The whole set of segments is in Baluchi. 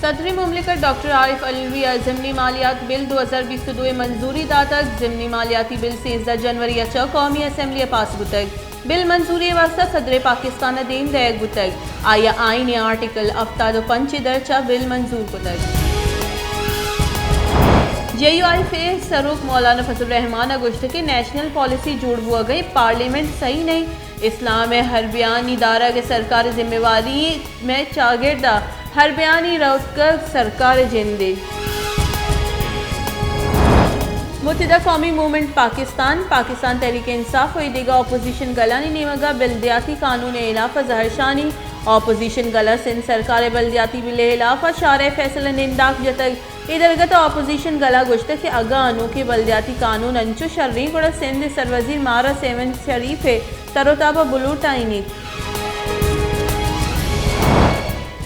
صدر مملکت ڈاکٹر عارف علوی ء ضمنی مالیات بل دو ہزار بیست ء دو ء منظوری داتگ۔ ضمنی مالیاتی بل سیزدہ جنوری ء چہ قومی اسمبلی ء پاس بوتگ۔ بل منظوری ء واستہ صدر پاکستان ء دیم دئیگ بوتگ۔ آئی ء آئین ء آرٹیکل ہفتاد ء پنچ ء درچ ء بل منظور کتگ۔ جے یو آئی ایف ء سروک مولانا فضل الرحمان ء گوشت کہ نیشنل پالیسی جوڑ بوگ ء پارلیمنٹ صحیح نہ انت۔ اسلام ء ہر بیانی دارگ ء سرکار ء ذمہ واری انت۔ مئے چاگرد ء ہر بیانی رؤتکگ سرکار ء جندے۔ متحدہ قومی موومنٹ پاکستان، پاکستان تحریک انصاف ء دگہ اپوزیشن گلانی نیمگ ء بلدیاتی قانون ء ہلاف ء زہرشانی۔ اپوزیشن گل ء سندھ سرکار ء بلدیاتی بل ء ہلاف ء شارع فیصل ء ننداک جتگ۔ اے درگت ء اپوزیشن گل ء گوشتگ کہ اگاں انوکیں بلدیاتی قانون انچو شریں گڑا سندھ ء سروزیر مارا سیون شریف ء تر و تاب ء بلوٹائینیت۔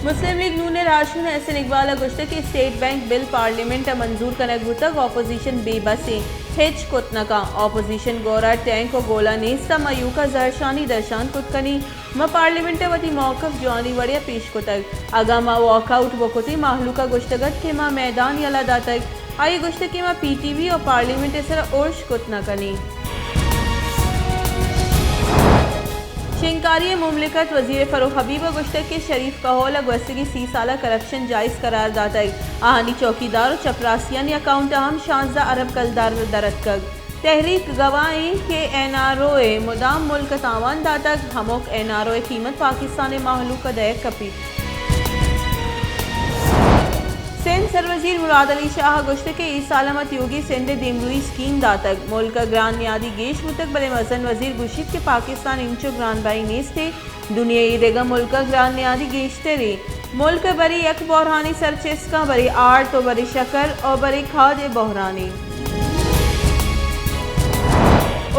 مسلم لیگ نون ء راہشون احسن اقبال ء گوشتگ کہ اسٹیٹ بینک بل پارلیمنٹ ء منظور کنگ بوتگ، اپوزیشن بے بس انت، ہچ کت نہ کنت۔ اپوزیشن گورا ٹینک و گولہ نیست ء ما ایوکا زہرشانی درشان کت کنیں۔ ما پارلیمنٹ ء وتی موقف جوانی وڑے ء پیش کتگ۔ اگاں ما واک آؤٹ بکتیں، مہلوک ء گوشتگ ات کہ ما میدان یلہ داتگ۔ آئی ء گوشتگ کہ ما پی ٹی وی ء پارلیمنٹ ء سرا ارش کت نہ کنیں۔ شنگکاری ء مملکت وزیر فرخ حبیب ء گوشتگ کہ شریف کہول ء گوستگیں سی سال ء کرپشن جائز قرار داتگ۔ آہانی چوکیدار و چپراسیانی اکاؤنٹ ء ہم شانزدہ ارب کلدار در اتکگ۔ تحریک گواہ انت کہ این آر او ء مدام ملک ء تاوان داتگ، ہمک این آر او ء قیمت پاکستان ء مہلوک ء دئیگ کپیت۔ سندھ سروزیر مراد علی شاہ ء گوشتگ کہ اے سال ء ما تیوگیں سندھ ء دیمروئی اسکیم داتگ، ملک ء گران نیادی گیش بوتگ، بلے مزن وزیر گوشیت کہ پاکستان انچو گران بہی نیست ء دنیا ء دگہ ملک ء گران نیادی گیشتر ء ملک ء برے یک بحرانے سر چست کن، برے آرت و برے شکر و برے کھاد ء بحرانے۔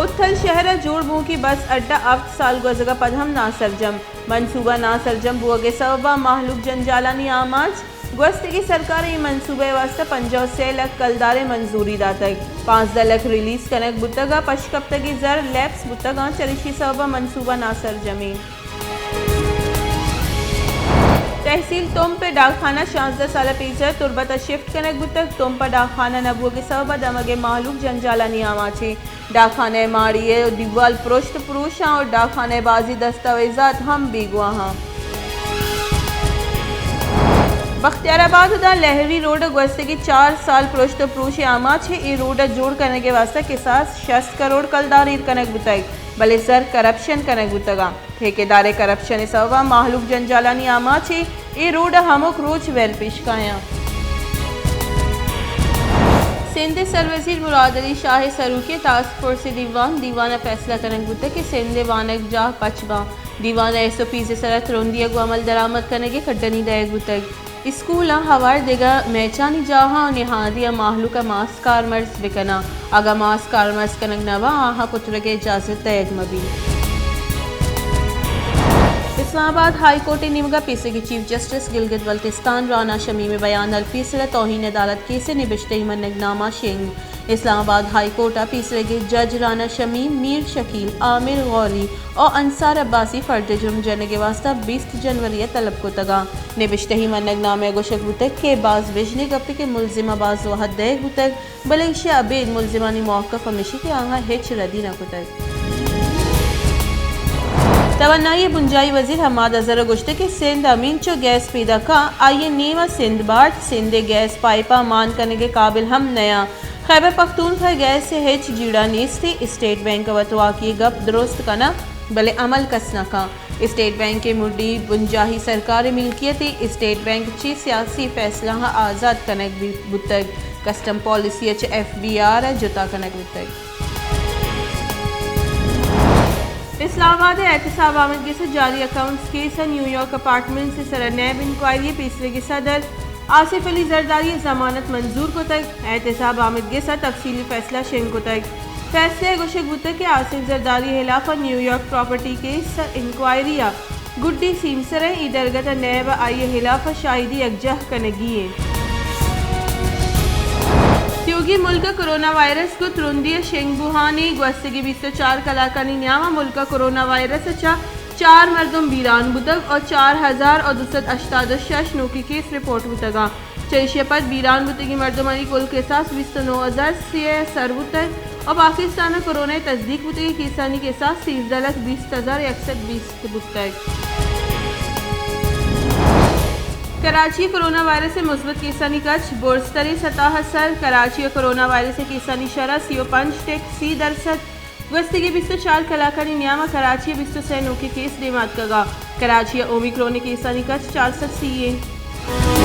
اتھل شہر ء جوڑ بوؤکیں بس اڈہ ہفت سال گوزگ ء پد ہم ناسرجم۔ منصوبہ ناسرجم بوگ ء سبب ء مہلوک جنجالانی آماچ۔ گوستگیں سرکار ء اے منصوبہ ء واستہ پنجاہ و سے لکھ کلدار ء منظوری داتگ۔ پانزدہ لکھ ریلیز کنگ بوتگ ء پشکپتگیں زر لیپس بوتگ انت، چریشی سبب ء منصوبہ ناسرجم انت۔ تحصیل تمپ ء ڈاکخانہ شانزدہ سال ء پیسر تربت ء شفٹ کنگ بوتگ۔ تمپ ء ڈاکخانہ نہ بوگ ء سبب ء دمگ ء مہلوک جنجالانی آماچ انت۔ ڈاکخانہ ء ماڑی ء دیوال پرشت پروش انت و ڈاکخانہ ء بازیں دستاویزات ہم بیگواہ انت۔ بختیار آباد ء داں لہری روڈ ء گوستگیں چار سال پرشت و پروش ء آماچ انت۔ اے روڈ ء جوڑ کنگ ء واستہ کساس شست کروڑ کلدار ایر کنگ بوتگ، بلے زر کرپشن کنگ بوتگ انت۔ ٹھیکیدار ء کرپشن ء سبب ء مہلوک جنجالانی آماچ انت۔ اے روڈ ء ہمک روچ ویل پیش کایاں۔ سندھ ء سروزیر مراد علی شاہ ء سروکی ء ٹاسک فورس ء دیوان، دیوان ء فیصلہ کنگ بوتگ کہ سندھ ء وانگجاہ پچ باں۔ دیوان ء ایس او پیز ء سرا ترندی ء گوں عمل درآمد کنگ ء کڈنی دئیگ بوتگ۔ اسکولاں، ہوار دگہ میچانی جاہاں و نہادی ء مہلوک ء ماسک کارمرز بکناں۔ اگاں ماسک کارمرز کنگ نہ باں، آہاں پترگ ء اجازت دئیگ مہ بیت۔ اسلام آباد ہائی کورٹ ء نیمگ ء پیسریگیں چیف جسٹس گلگت بلتستان رانا شمیم ء بیان ء پیسر ء توہین عدالت کیس ء نبشتہی منگ نامہ شنگ۔ اسلام آباد ہائی کورٹ ء پیسریگیں جج رانا شمیم، میر شکیل، عامر غوری و انصار عباسی فرد ء جرم جنگ ء واستہ بیست جنوری ء طلب کتگ انت۔ نبشتہی منگ نامہ ء گوشگ بوتگ کہ باز بژنیں گپے کہ ملزم ء باز وہد دئیگ بوتگ، بلے ایشی ء ابید ملزمانی موقف ہمیشی کہ آہاں ہچ ردی نہ کتگ۔ توانائی ء بنجاہی وزیر حماد اظہر ء گوشتگ کہ سندھ ہمینچو گیس پیداک ء آئی ء نیم ء سندھ باٹ، سندھ ء گیس پائپاں مان کنگ ء قابل ہم نیاں۔ خیبر پختونخوا ء گیس ء ہچ جیڑہ نیست، اسٹیٹ بینک ء وتواکی ء گپ درست کناں، بلے عمل کس نہ کن۔ اسٹیٹ بینک ء مڈی بنجاہی سرکار ء ملکیت ء، اسٹیٹ بینک چہ سیاسی فیصلہاں آزاد کنگ بی-، بوتگ، کسٹم پالیسی ء چہ ایف بی آر ء جتا کنگ بوتگ۔ اسلام آباد ء احتساب آمدگس ء جعلی اکاؤنٹس کیس ء نیویارک اپارٹمنٹس ء سرا نیب انکوائری ء پیسریگیں صدر آصف علی زرداری ء ضمانت منظور کتگ۔ احتساب آمدگس ء تفصیلی فیصلہ شنگ کتگ۔ فیصلہ ء گوشگ بوتگ کہ آصف زرداری ء ہلاف ء نیویارک پراپرٹی کیس ء انکوائری ء گڈی سیمسر ء، اے درگت ء نیب ء آئی ء ہلاف ء شاہدی یکجاہ کنگی انت۔ تیوگیں ملک ء کرونا وائرس گوں ترندی ء شنگ بوہان ء گوستگیں بیست ء چار کلاکانی نیام ء ملک ء کرونا وائرس ء چہ چار مردم بیران بوتگ ءُ چار ہزار ءُ دو سد ہشتاد ءُ شش نوکیں کیس رپورٹ بوتگ انت۔ چہ ایشی ءَ پد بیران بوتگیں مردمانی کل کساس بیست ءُ نو ہزار سئے ءَ سر بوتگ ءُ پاکستان ءَ کرونا ءِ تصدیق بوتگیں کیسانی کساس سیزدہ لکھ بیست ہزار یک سد بیست بوتگ۔ کراچی ءَ کرونا وائرس ءِ مثبت کیسانی کچ برزتریں سطح ءَ سر۔ کراچی ءَ کرونا وائرس ءِ کیسانی شرح سی ءُ پنچ ٹک سی درسد۔ گوستگیں بیست ءُ چار کلاکانی نیام ءَ کراچی ءَ بیست ءُ سئے نوکیں کیس دیما اتکگ ءُ کراچی ءَ اومیکرون ءِ کیسانی کچ چار سد سی انت۔